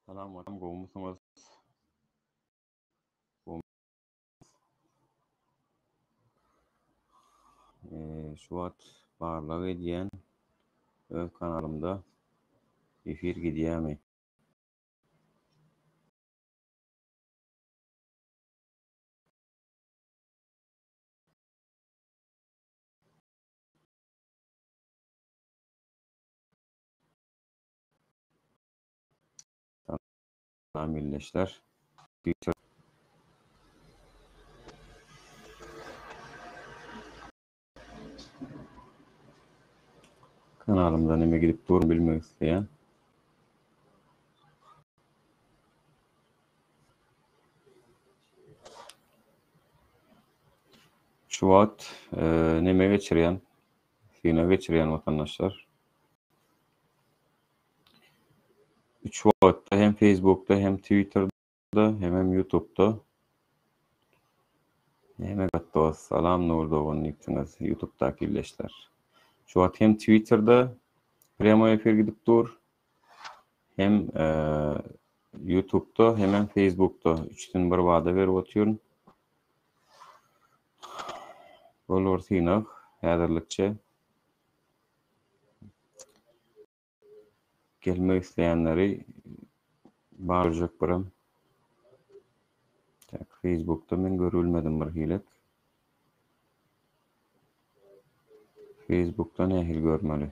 Salam watan gowumysyňyz? Şu wagt barlag edýän öz kanalymda efir gidýämi? Salam ildeşler. Kanalymda neme gidip dur bilmek isleýän. Şu wagt e, neme geçirýän? Synag geçirýän watandaşlar. Üç wagtda hem Facebookda hem Twitterda hemem YouTube'da. Näme gat dost, salam Nur dogan diýipsiňiz YouTube'daky ildeşler. Şu wagt hem Twitterda prýamoý efir gidip dur. Hem YouTube'da hemem Facebook'da üçüsini bir bada berip otyryn. Bol bir synag häzirlikçe. Gelmek isleýänleri barjak birem. Tak, Facebookda men görülmedim bir hilek. Facebookda nähili görmeli?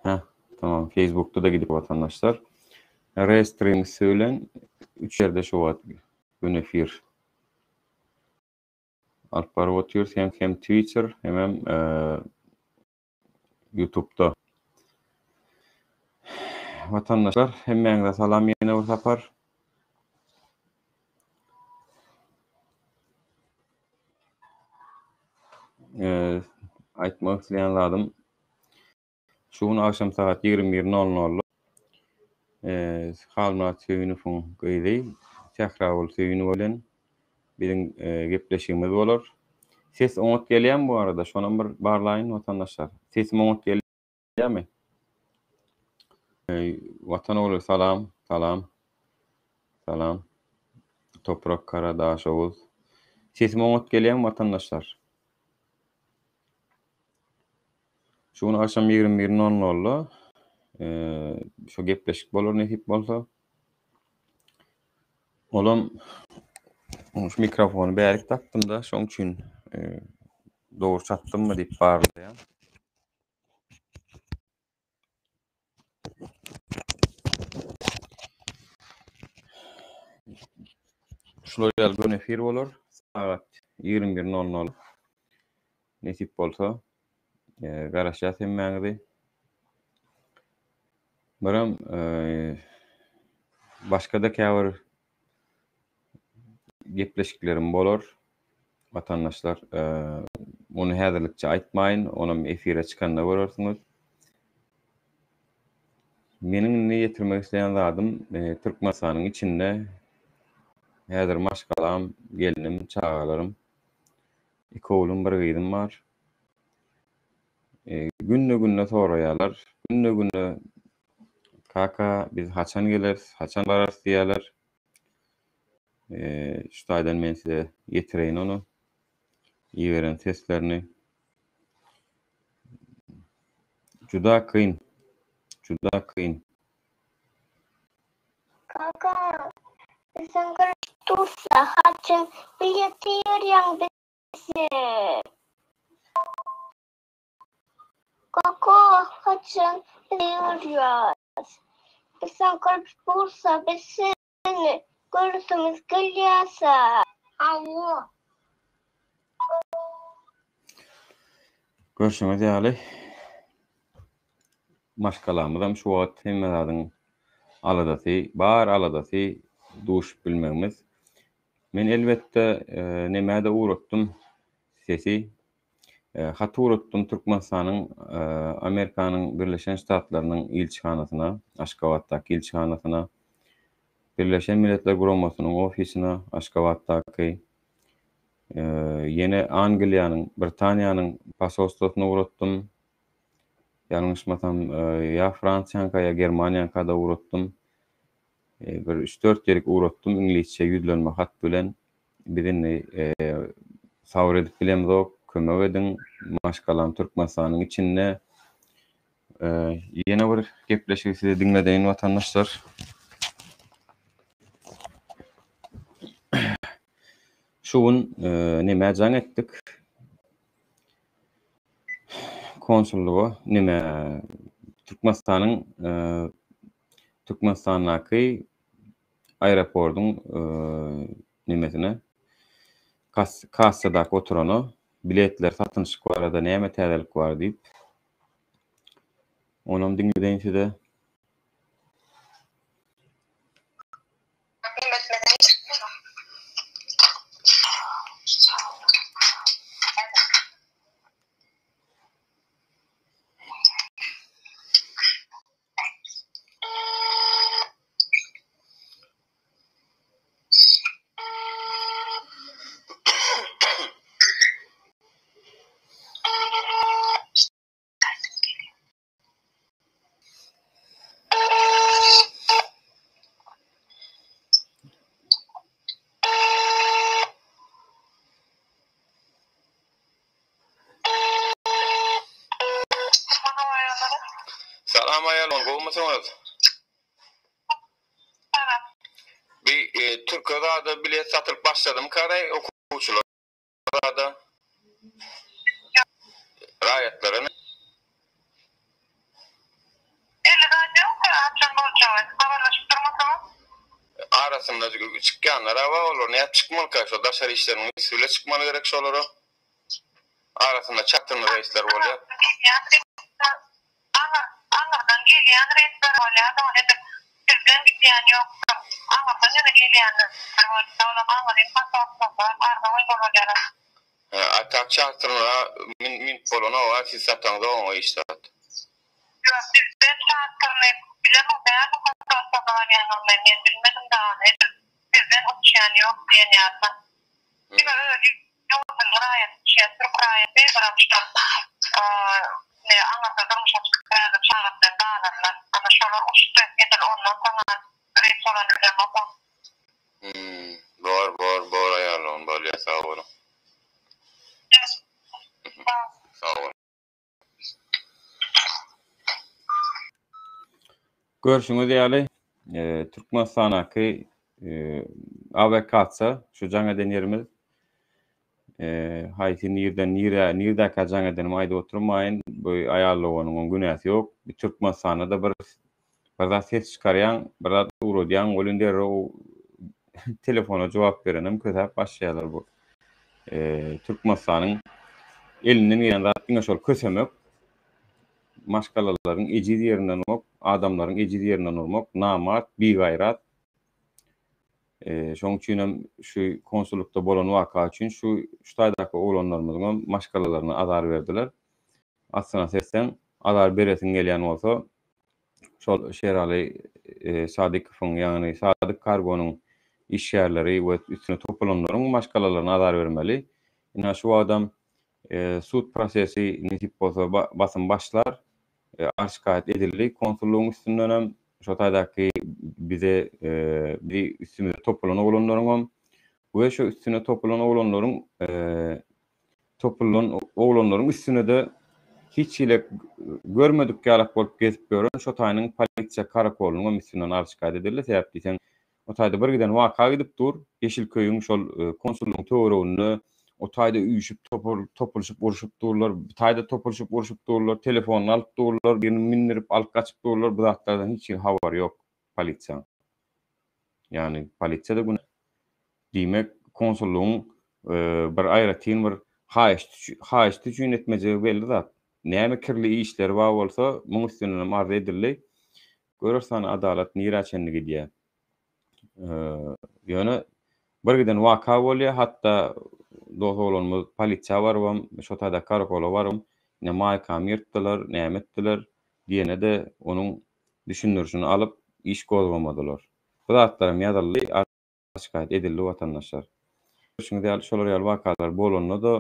Heh, tamam. Facebookda da gidip watandaşlar. Restream üsti bilen üç ýerde şu wagt gün efir alyp baryp otyrys. Hem hem Twitter, hemem e, YouTube'da. Watandaşlar, hemmäňize salam ýene bir sapar. Aýtmak isleýän zadym, şu gün agşam sagat 21 nol nolda Halmyrat Söýünowyň gyzy Sähragül Söýünowa bilen biziň gepleşigimiz bolar. Ses oňat gelýärmi bu arada? Şonam bir barlaýyn watandaşlar. Sesim oňat gelýärmi? Watan ogly salam, salam. Salam. Toprak Kara Daşoguz. Sesim oňat gelýärmi watandaşlar? Şu gün agşam 21 nol nolda şu gepleşik bolar nesip bolsa. Olam şu mikrofony bärik dakdym-da, şoň üçin dogry çatdymmy diýip barlaýan. Şular ýaly göni efir bolar. Sagat 21:00 nesip bolsa garaşýas hemmäňizi. Birem başga-da käbir gepleşiklerim bolar. Watandaşlar, ony häzirlikçe aýtmaýyn, onam efire çykanda görersiňiz. Meniň indi ýetirmek isleýän zadym, Türkmenistanyň içinde häzir maşgalam, gelnim, çagalarym, iki oglum, bir gyzym bar. Günde-günde soraýarlar, günde-günde kaka biz haçan geleris, haçan bararys diýýärler. Şu taýdan men size ýetireýin ony. Iberen seslerini. Juda kyn. Juda kyn. Kaka, bizden görüp dursa, haçan bilet iberýäň bize? Kaka, haçan iberýäs? Bizden görüp dursa, biz seni göresimiz gelýärse. Hawa. Görşüňiz ýaly, maşgalamyzam şu wagt hemme zadyň aladasy, bar aladasy duşup bilmegimiz. Men elbetde nämä-de ugratdym sesi. Hat ugratdym Türkmenistanyň Amerikanyň Birleşen Ştatlarynyň ilçihanasyna, Aşgabatdaky ilçihanasyna, Birleşen Milletler Guramasynyň ofisine, Aşgabatdaky. Ýene Angliýanyň, Britaniýanyň posolstwosyna ugratdym. Ýalňyşmasam, ýa Fransiýaňka, ýa Germaniýaňka-da ugratdym. Bir üç-dört ýerik ugratdym iňlisçe ýüzlenme hat bilen. Biz indi sabyr edip bilemzok, kömek ediň, maşgalam Türkmenistanyň içinde. Ýene bir gepleşigi size diňledeýin watandaşlar. Şu gün nämä jaň etdik? Konsullyga, neme Türkmenistanyň Türkmenistandaky aeroportyň nemesine kassadaky oturana biletler satynyşyk barada näme täzelik bar diýip. Onam diňledeýin size. Salam aýallar, gowumysyňyz? Salam. Bir e, türke zada bilet satylyp başladymy karaý okuwçylar zada? Raýatlara ne? Belli zat ýok, haçan boljagy. Habarlaşyp durmasaňyz. Arasynda çykýanlar-a bar, olar nädip çykmalyka? Şo daşary işleriň üsti bile çykmaly gerek şolara. Arasynda çatynly reýsler bolýar. Aňyrdan gelýän reýsler bolýar-da, ony edil bizden gidýän ýokdur. Aňyrdan ýöne gelýänler bolýar, olam aňyryň pasportlary arza goýmaly bolýar. Hä, a tak çarterňa münüp bolanok-a, siz sataňzok oňa hiç zat. Ýok, bizden çarterny bilemok dälmi pasportlarda alýanyny men, men bilmedim dagy ony, edil bizden uçýan ýok diýen ýaly. Diňe özi ýurduň raýaty uçýar, türk raýaty, biram şol ne aňyrda durmuşa çykyp häzir çagasy bilen galanlar, ana şolar uçdy, edil ondan soňam reýs bolany bilemok ol. Hum bor bor bor aýarlygyn bolýa sag boluň. Sag boluň. Görşüňiz ýaly Türkmenistanaky awekatsa şu jaň eden ýerimiz haýsy nirden nirä nirdäkä jaň edenimi aýdyp oturmaýyn bu aýal doganyň günäsi ýok Türkmenistanda-da bir Bir zat ses çykarýaň, bir zat ugradýaň, welin derrew telefona jogap berenem kösäp başlaýarlar bu. Türkmenistanyň elinden gelýän zat diňe şol kösemek, maşgalalaryň ejiz ýerinden urmak, adamlaryň ejiz ýerinden urmak, namart, bigaýrat. Şonuň üçin hem şu konsullykda bolan waka üçin şu şu taýdaky oglanlarymyzyňam maşgalalaryna azar berdiler. Aslyna seretseň, azar beresiň gelýän bolsa, şol Şeraly Sadykowyň, ýagny Sadyk Kargonyň işgärleri we üstüne topulanlaryň maşgalalaryna azar bermeli. Ynha şu wagtam sud prosesi nesip bolsa basym başlar. Arz-şikaýat edildi konsullygyň üstündenem, şo taýdaky bize bizi üstümize topulan oglanlaryňam we şo üstüne topulan oglanlaryň Topulan oglanlaryň üstüne-de hiç hili görmedik ýalak bolup gezip ýören şo taýynyň polisiýa karakolunyňam üstünden arz-şikaýat edildi. Sebäp diýseň, o taýda bir giden waka gidip dur. Ýeşilköýüň şol konsullygyň töwereginde o taýda üýşüp topulyşyp urşup durlar, bu taýda topulyşyp urşup durlar, telefonyny alyp durlar, birini mündürip alyp gaçyp durlar. Bu zatlardan hiç hili habary ýok polisiýaň. Ýagny polisiýa-da günä. Diýmek, konsullygyň bir aýratyn bir haýyşt haýyşty üçin etmejegi belli zat. Näme kirli işleri bar bolsa, muň üstündenem arz edildi. Göreris hany adalat nirä çenli gidýär. Ýöne bir giden waka bolýar, hatda dos oglanymyz polisiýa barybam, şo taýda karakola barybam, ine maýkamy ýyrtdylar, näme etdiler diýene-de onuň düşündirişini alyp, iş gozgamadylar. Bu zatlaram ýazyldy, şikaýat edildi watandaşlar. Görşüňiz ýaly, şolar ýaly wakalar bolanda-da,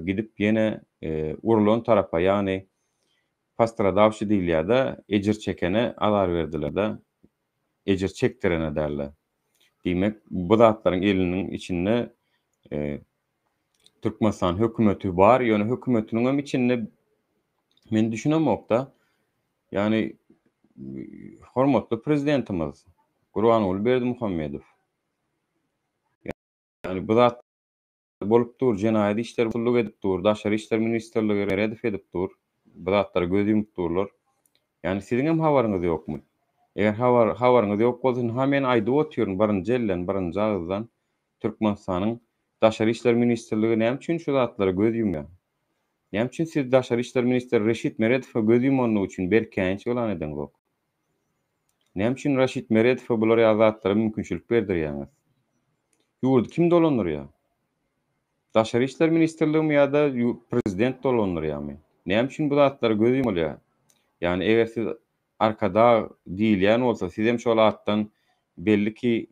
gidip ýene urlan tarapa, ýagny postradawşi diýilýär-de, ejir çekene azar berdiler-de, ejir çekdirene däl-de. Diýmek, bu zatlaryň eliniň içinde Türkmenistan hökümeti bar, ýöne hökümetiniň hem içinde men düşünemok-da. Ýagny hormatly prezidentimiz Gurbanguly Berdimuhamedow Ýagny bu zat bolup dur, jenaýat işleri gulluk edip dur, Daşary işler ministrligi Meredow edip dur. Bu zatlara göz ýumup durlar. Ýagny siziň hem habaryňyz ýokmy? Eger habar habaryňyz ýok bolsa ynha men aýdyp otyryn birinji elden, birinji agyzdan Türkmenistanyň Daşary işler ministrligi näme üçin şu zatlara göz ýumýar? Näme üçin siz Daşary işler ministri Reşit Meredowa göz ýumanlygy üçin berk käýinç yglan edeňzok? Näme üçin Raşid Meredowa bular ýaly zatlara mümkinçilik berdirýäňiz? Ýurdy kim dolandyrýar? Daşary işler ministrligimi ýa-da prezident dolandyrýarmy? Näme üçin bu zatlara göz ýumulýar? Ýagny eger siz Arkadag diýilýän bolsa, sizem şol atdan belli ki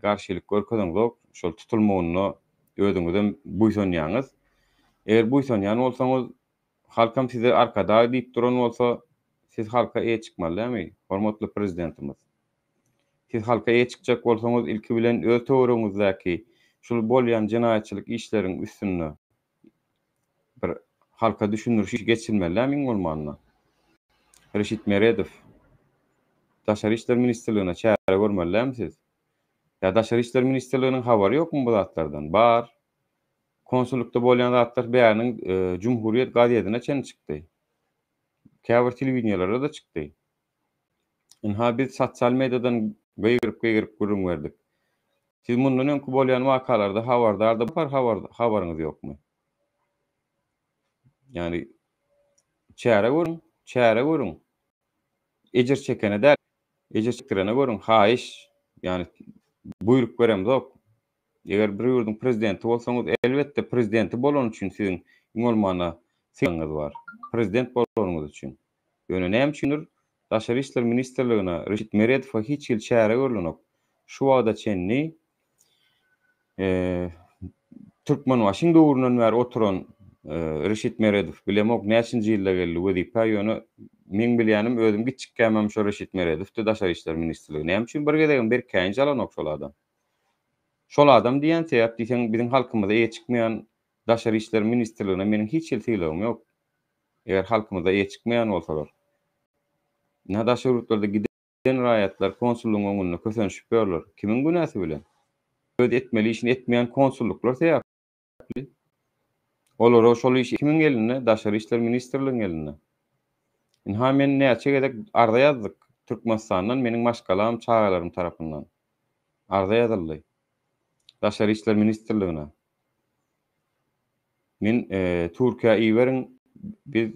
garşylyk görkezeňzok, şol tutulmagyna özüňizem buýsanýaňyz. Eger buýsanýan bolsaňyz, Halkam size arkadag diýip duran bolsa, siz halka eýe çykmaly dälmi, hormatly Prezidentimiz? Siz halka eýe çykjak bolsaňyz, ilki bilen öz töweregiňizdäki şul bolýan jenaýatçylyk işleriň üstünde bir halka düşündiriş işi geçirmeli dälmi iň bolmanda? Reşit Meredow, Daşary işler ministrligine çäre görmeli dälmi siz? Ýa Daşary işler ministrliginiň habary ýokmy bu zatlardan? Bar. Konsullykda bolýan zatlar bäriniň Cumhuriyet gazedine çenli çykdy. Käbir telewideniýelere-de çykdy. Ynha biz sosial mediadan gygyryp-gygyryp gürrüň berdik. Siz mundan öňki bolýan wakalarda habardarda bar habaryňyz ýokmy? Ýagny çäre görüň, çäre görüň. Ejir çekene däl, ejir çekdirene görüň, haýyş. Ýagny buýruk beremzok. Eger bir ýurduň prezidenti bolsaňyz, elbetde prezidenti bolany üçin siziň iň bolmanda sylagyňyz bar. Prezident bolanyňyz üçin. Ýöne näme üçindir Daşary işler ministrligine Reşit Meredowa hiç hili çäre görlenok. Şu wagta çenli Türkmenbaşyň döwründen bäri oturan Reşit Meredow bilemok näçinji ýylda geldi wezipä ýöne meň bilýänim özüm kiçjikkämem şo Reşit Meredowdy Daşary işler ministrligi. Näme üçin bir gezegem bir käýinç alanok şol adam. Şol adam diýýän sebäp diýseň biziň halkymyza eýe çykmaýan daşary işler ministrligine meniň hiç hili sylagym ýok. Eger halkymyza eýe çykmaýan bolsalar. Ynha daşary ýurtlarda giden raýatlar konsullygyň öňünde kösenişip ýörler. Kimiň günäsi bilen? Öz etmeli işini etmeýän konsullyklar sebäpli. Olara şol iş kimiň elinde? Daşary işler ministrligiň elinde. Ynha men näçe gezek arza ýazdyk Türkmenistandan meniň maşgalam, çagalarym tarapyndan. Arza ýazyldy. Daşary işler ministrligine. Men Türkiýä iberiň biz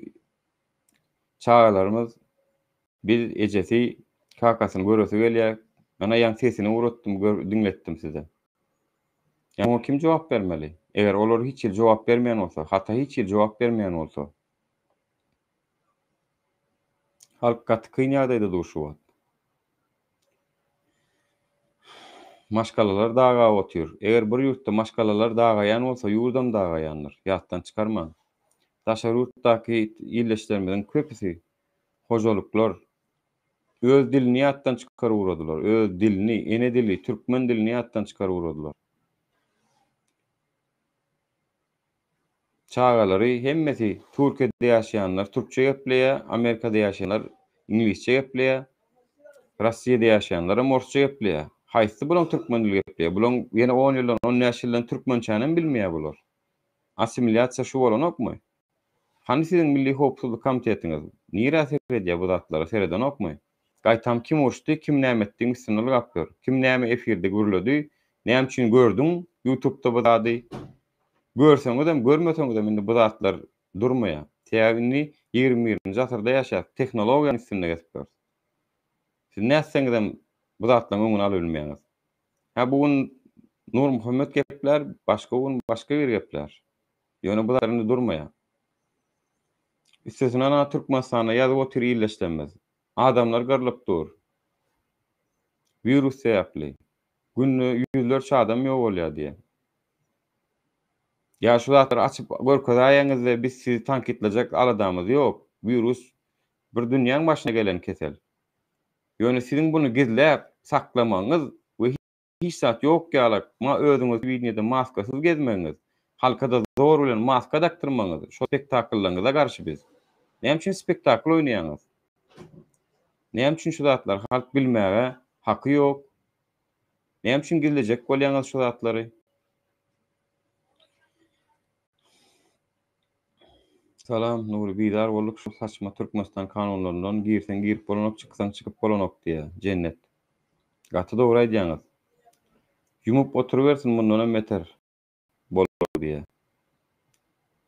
çagalarymyz biz ejesi kakasyny göresi gelýär. Ana ýaňy sesini ugratdym diňletdim size. Muňa kim jogap bermeli? Eger olar hiç hili jogap bermeýän bolsa, hata hiç hili jogap bermeýän bolsa. Halk gaty kyn ýagdaýda dur şu wagt. Maşgalalar dagap otyr. Eger bir ýurtda maşgalalar dagaýan bolsa, ýurdam dagaýandyr. Ýatdan çykarmaň. Daşary ýurtdaky ildeşlerimiziň köpüsi hojalyklar Öz dilini ýatdan çykaryp ugradylar. Öz dilini, ene dili, türkmen dilini ýatdan çykaryp ugradylar. Çagalary hemmesi Türkiýede ýaşaýanlar türkçe gepleýär, Amerikada ýaşaýanlar iňlisçe gepleýär, Rossiýada ýaşaýanlaram orsça gepleýär. Haýsy bulaň türkmen dili gepleýär? Bulaň ýene on ýyldan, on bäş ýyldan türkmençänem bilmeýär bular. Assimilýasiýa şu bolanokmy? Hany siziň Milli howpsuzlyk komitetiňiz? Nirä seredýär bu zatlara seredenokmy? Gaýtam kim uruşdy, kim näme etdiň üstünde ylgap ýör. Kim näme efirde gürledi, näme üçin gördüň ýutubda bu zady? Görseňizem, görmeseňizem indi bu zatlar durmaýar. Sebäbi indi 21-nji asyrda ýaşaýas, tehnologiýanyň üstünde gezip ýörüs. Siz nätseňizem bu zatlaryň öňüni alybilmeýäňiz. Hä bu gün Nurmuhammet geplär, başga gün başga biri geplär. Ýöne bu zatlar indi durmaýar. Üstesine ana Türkmenistanda ýazyp otyr ildeşlerimiz. Adamlar gyrlyp dur. Wirus sebäpli. Günde ýüzlerçe adam ýogalýar diýýär. Ýa şu zatlary açyp görkezäýeňizde biz sizi tankytlajak aladamyz ýok. Wirus bir dünýäň başyna gelen kesel. Ýöne siziň buny gizläp saklamagyňyz we hiç zat ýok ýalak ma özüňiz telewideniýede maskasyz gezmegiňiz, halka-da zor bilen maska dakdyrmagyňyz şol spektakllaryňyza garşy biz. Näme üçin spektakl oýnaýaňyz? Näme üçin şu zatlary halk bilmäge haky ýok? Näme üçin gizlejek bolýaňyz şu zatlary? Salam Nury bizar bolduk şu saçma Türkmenistan kanunlaryndan girseň girip bolanok çyksaň çykyp bolanok diýýä Jennet. Gaty dogry aýdýaňyz. Ýumup oturybersin mundanam beter bolar diýýä.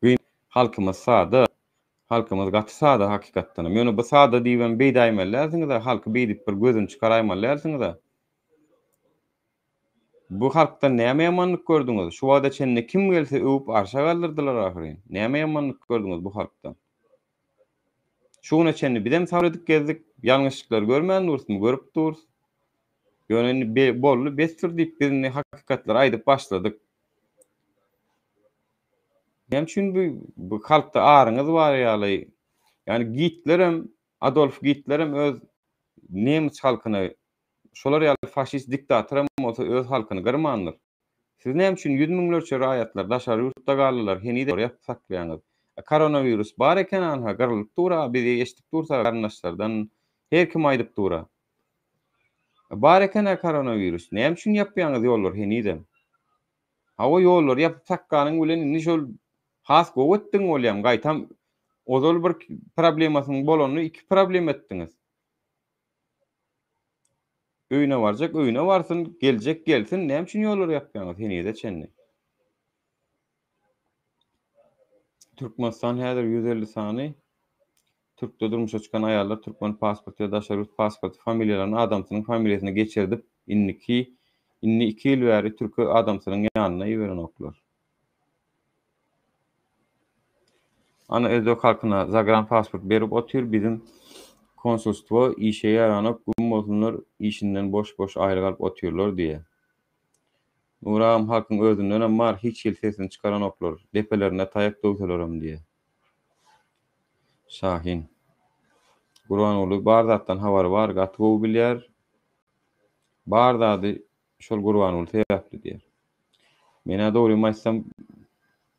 Gyn halkymyz sada. Halkymyz gaty sada hakykatdanam. Ýöne bu sada diýibem beýdäýmeli dälsiňiz-ä halky beýdip bir gözüni çykaraýmaly dälsiňiz-ä. Bu halkdan näme ýamanlyk gördüňiz? Şu wagta çenli kim gelse öwüp arşa galdyrdylar ahyryn. Näme ýamanlyk gördüňiz bu halkdan? Şu güne çenli bizem sabyr edip gezdik. Ýalňyşlyklary görmän durusmy? Görüp durus. Ýöne indi boldy, besdir diýip biz indi hakykatlary aýdyp başladyk. Näme üçin bu, bu halkda aryňyz bar ýaly? Ýani Gitlerem, Adolf Gitlerem öz nemes halkyny Şolar ýaly faşist diktatoram bolsa öz halkyny gyrmandyr. Siz näme üçin ýüz müňlerçe raýatlar daşary ýurtda galdylar henizem ýapyp saklaýaňyz. Koronawirus bar eken anha gyrlyp dura biz eşdip dursa garyndaşlardan her kim aýdyp dura. Bar ekenä koronawirus näme üçin ýapýaňyz ýollary henizem. Hawa ýollary ýapyp saklanyň bilen indi şol has gowy etdiň bolýam gaýtam ozal bir problemasynyň bolanyny iki problema etdiňiz. Öýüne barjak öýüne barsyn, geljek gelsin, näme üçin ýollary ýapýaňyz henize çenli? Türkmenistan häzir 150 sany Türkde durmuşa çykan aýallar türkmen pasporty we daşary ýurt pasporty familiýalaryny adamsynyň familiýasyna geçirdip, indiki indi iki ýyl bäri türke adamsynyň ýanyna iberenoklar. Ana özbek halkyna zagran pasport berip otyr bizim konsulstwo işe ýaranok güm bolsunlar işinden boş boş aýlyk alyp otyrlar diýýä. Nury agam halkyň özündenem bar hiç hili sesini çykaranoklar depelerine taýak döwselerem diýýä. Şahin. Gurbanguly bar zatdan habary bar gaty gowy bilýär bar zady Şol Gurbanguly sebäpli diýýär. Men-ä dogrymy aýtsam,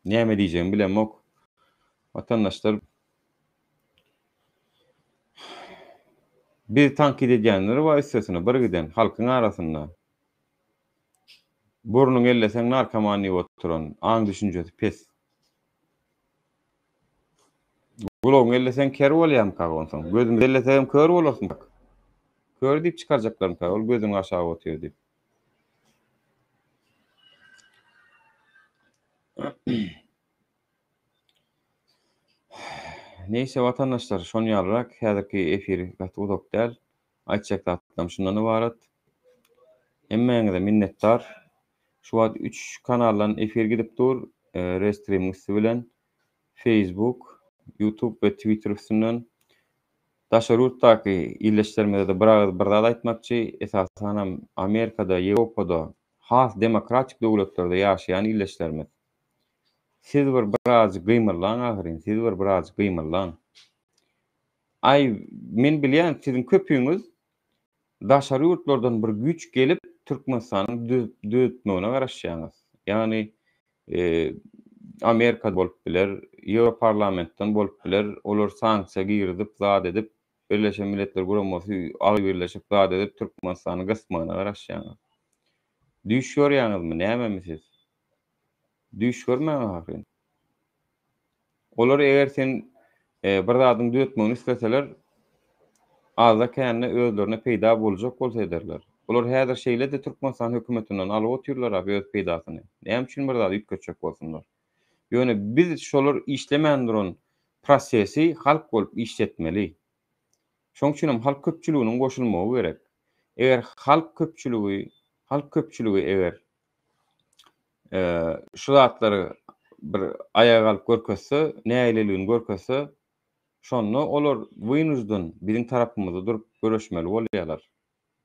näme diýjegimi bilemok. Watandaşlar bizi tankyt edýänler bar üstesine bir giden halkyň arasynda. Burnuňy elleseň narkoman diýip oturan, aň-düşünjesi pes. Gulagyňy elleseň ker bolýarmyka onsoň? Gözümizi ellesegem kör bolarysmyka? Kör diýip çykarjaklarmyka? Ol gözüni gaşap otyr diýip. Neýse watandaşlar, şon ýalyrak häzirki efir gaty uzak däl. Aýtjak zatlarym şundan ybarat. Hemmäňize minnetdar. Şu wagt üç kanaldan efir gidip dur, Restream-iň üsti bilen, Facebook, YouTube we Twitter üstünden. Daşary ýurtdaky ildeşlerimize-de bir agyz bir zat aýtmakçy, esasanam Amerikada, Ýewropada, has demokratik döwletlerde ýaşaýan ildeşlerimiz. Siz bir birazjyk gymyldaň ahyryn, siz bir birazjyk gymyldaň. Aý, men bilýän, siziň köpüňiz daşary ýurtlardan bir güýç gelip Türkmenistanyň düzetmegine garaşýaňyz. Ýagny Amerika bolup biler, Ýewroparlamentden bolup biler, olar sanksiýa girizip, zat edip, Birleşen Milletler Guramasy agzybirleşip zat edip Türkmenistany gysmagyna garaşýaňyz. Düýş görýäňizmi, nämemi siz? Düýş görmäň ahyryn. Olar eger sen bir zadyň düzetmegini isleseler, azda-kände özlerine peýda boljak bolsa ederler. Olar häzir şeýle-de Türkmenistan hökümetinden alyp otyrlar-a öz peýdasyny. Näme üçin bir zady üýtgetjek bolsunlar? Ýöne biz şolar işlemän duran prosesi halk bolup işletmeli. Şoň üçinem halk köpçüliginiň goşulmagy gerek. Eger halk köpçüligi, halk köpçüligi eger şu zatlary bir aýaga galyp görkezse, nägileligini görkezse, şonda olar wynujdan biziň tarapymyzda durup göreşmeli bolýarlar.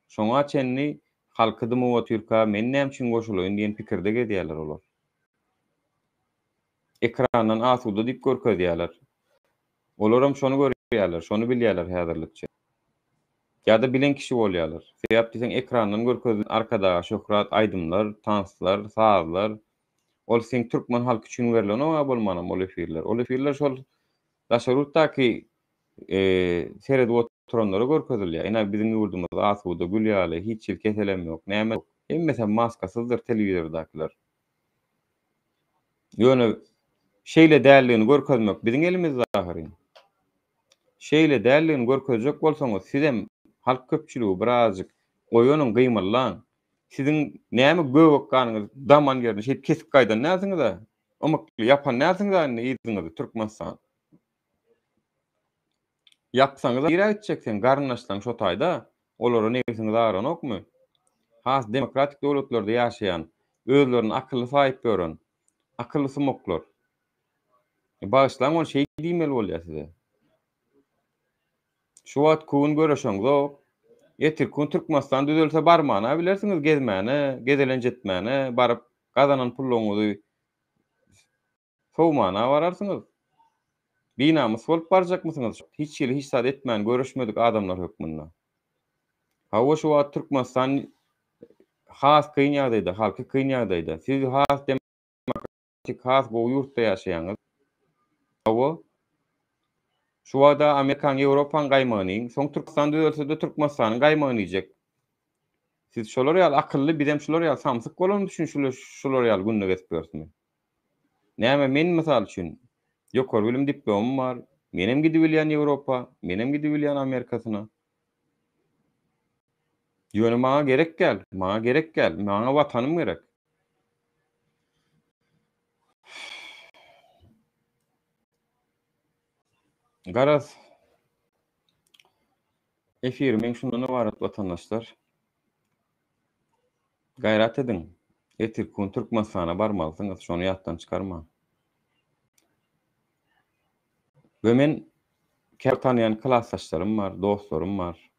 Şoňa çenli halky dymyp otyrka men näme üçin goşulaýyn diýen pikirde gezýärler olar. Ekrandan asuda diýip görkezýärler. Olaram şony görýärler, şony bilýärler häzirlikçe. Ýa-da bilen kişi bolýarlar. Sebäp diýseň ekrandan görkezilen Arkadaga şöhrat aýdymlar, tanslar, sazlar ol seň türkmen halky üçin berlenok-a bolmanam ol efirler. Ol efirler şol daşary ýurtdaky seredip oturanlara görkezilýär. Ine biziň ýurdumyz asuda, gül ýaly, hiç hili keselem ýok, näme ýok. Hemmesem maskasyzdyr telewizordakylar. Ýöne şeýle däldigini görkezmek biziň elimizde ahyryn. Şeýle däldigini görkezjek bolsaňyz sizem halk köpçüligi birazjyk oýanyň gymyldaň. Siziň näme göbek ganyňyz daman ýerini şeýdip kesip gaýdan dälsiňiz-ä. Ymykly ýapan dälsiňiz-ä indi yzyňyzy Türkmenistan. Ýapsaňyz nirä gitjek seň garyndaşlaň şo taýda olara nebsiňiz agranokmy? Has demokratik döwletlerde ýaşaýan özlerini akylly saýyp ýören akylly sumaklar. Bagyşlaň ony şeý diýmeli bolýa size. Şu wagt kun göreşeňzok. Ertirki gün Türkmenistan düzelse barmana bilersiňiz gezmäne, gezelenç etmäne baryp gazanan pullaryňyzy Sowmana bararsyňyz. Binamys bolup barjakmysyňyz hiç hili hiç zat etmän görüşmedik adamlar hökmünde. Hawa şu wagt Türkmenistan has kyn ýagdaýda, halky kyn ýagdaýda. Siz has demokratik, has gowy ýurtda ýaşaýaňyz. Hawa. Şu wagta Amerikaň, Ýewropaň gaýmagyny iýiň. Soň Türkmenistan düzelse-de Türkmenistanyň gaýmagyny iýjek. Siz şolar ýaly akylly, bizem şular ýaly samsyk bolanymyz üçin şular ýaly günde gezip ýörsümi? Näme men mysal üçin ýokary bilim diplomym bar, menem gidibilýän Ýewropa, menem gidibilýän Amerikasyna. Ýöne maňa gerek däl, maňa gerek däl, maňa watanym gerek. Garaz, efir meň şundan ybarat watandaşlar. Gaýrat ediň. Ertirki gün Türkmenistana barmalysyňyz, şony ýatdan çykarmaň. We men käbir tanaýan klasdaşlarym bar, dostlarym bar.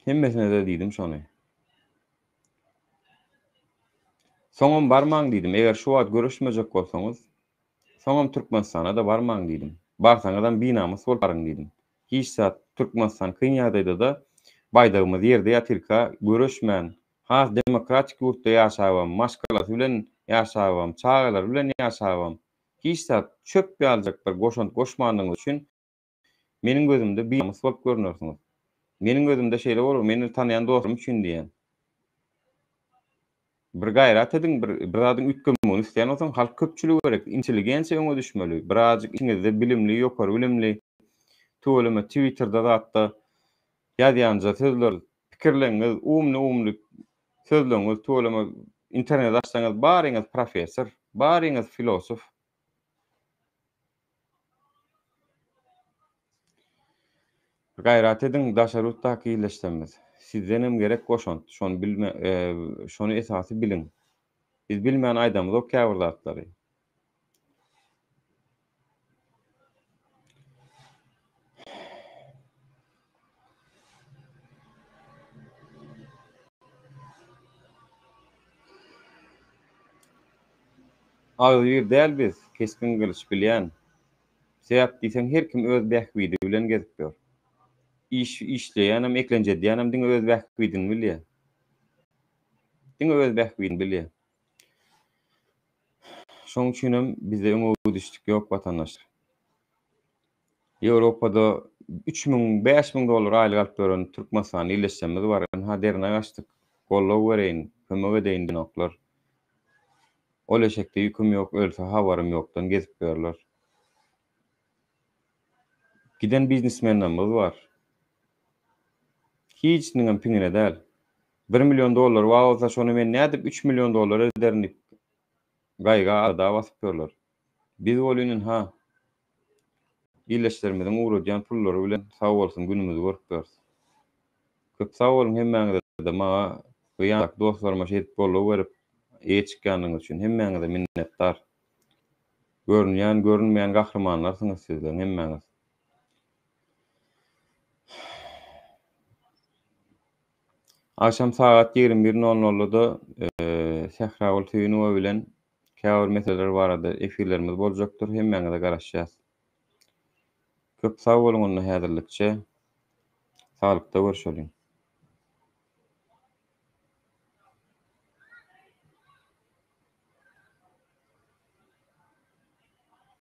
Hemmesine-de diýdim şony. Soňam barmaň diýdim, eger şu wagt görüşmejek bolsaňyz, Soňam Türkmenistana-da barmaň diýdim. Barsaňyzam binamys bolup baryň diýdim. Hiç zat, Türkmenistan kyn ýagdaýda-da, baýdagymyz ýerde ýatyrka, göreşmän, has demokratik ýurtda ýaşabam, maşgalasy bilen ýaşabam, çagalary bilen ýaşabam, hiç zat, çöp ýalyjak bir goşant goşmandygyňyz üçin Meniň gözümde binamys bolup görünersiňiz. Meniň gözümde şeýle bolar, meni tanaýan dostlarym üçin diýýän. Bir gaýrat ediň, bir bir zadyň üýtgemegini isleýän bolsaň, halk köpçüligi gerek, intelligensiýa öňe düşmeli. Birazajyk içiňizde bilimli, ýokary bilimli, tüweleme Twitterde zatda ýazýanja sözler, pikirleňiz, umny-umny sözleňiz, tüweleme internet açsaňyz baryňyz professor, baryňyz filosof. Gaýrat ediň daşary ýurtdaky ildeşlerimiz. Sizdenem gerek goşant. Şony bilme şony esasy biliň. Biz bilmän aýdamyzok käbir zatlary. Agzybir däl biz, kesgin gylyç bilýän. Sebäp diýseň her kim öz bähbidi bilen gezip ýör. Iş işleýänem, eklenç edýänem diňe öz bähbidini bilýär. Diňe öz bähbidini bilýär. Şoň üçinem bizde öňe gidişlik ýok watandaşlar. Ýewropada 3000, 5000 dollar aýlyk alyp ýören Türkmenistanda ildeşlerimiz bar. Ynha dernek açdyk. Goldaw bereýin, kömek edeýin diýenoklar. Ol eşekde ýüküm ýok, ölse habarym ýokdan gezip ýörler. Giden biznesmenlerimiz bar. Hiçiniňem piňine däl. Bir million dollary bar bolsa şony men nädip üç million dollar ederin diýip gaýga alada basyp ýörler. Biz welin ynha ildeşlerimiziň ugradýan pullary bilen sag bolsun günümizi görüp ýörüs. Köp sag boluň hemmäňize-de maňa we ýandaky dostlaryma şeýdip goldaw berip eýe çykýandygyňyz üçin hemmäňize minnetdar. Görünýän görünmeýän gahrymanlarsyňyz sizleň hemmäňiz. Agşam sagat 21 nol nolda-da Sähragül Söýünowa bilen käbir meseleler barada efirlerimiz boljakdyr. Hemmäňize garaşýas. Köp sag boluň onda häzirlikçe. Saglykda görşeliň.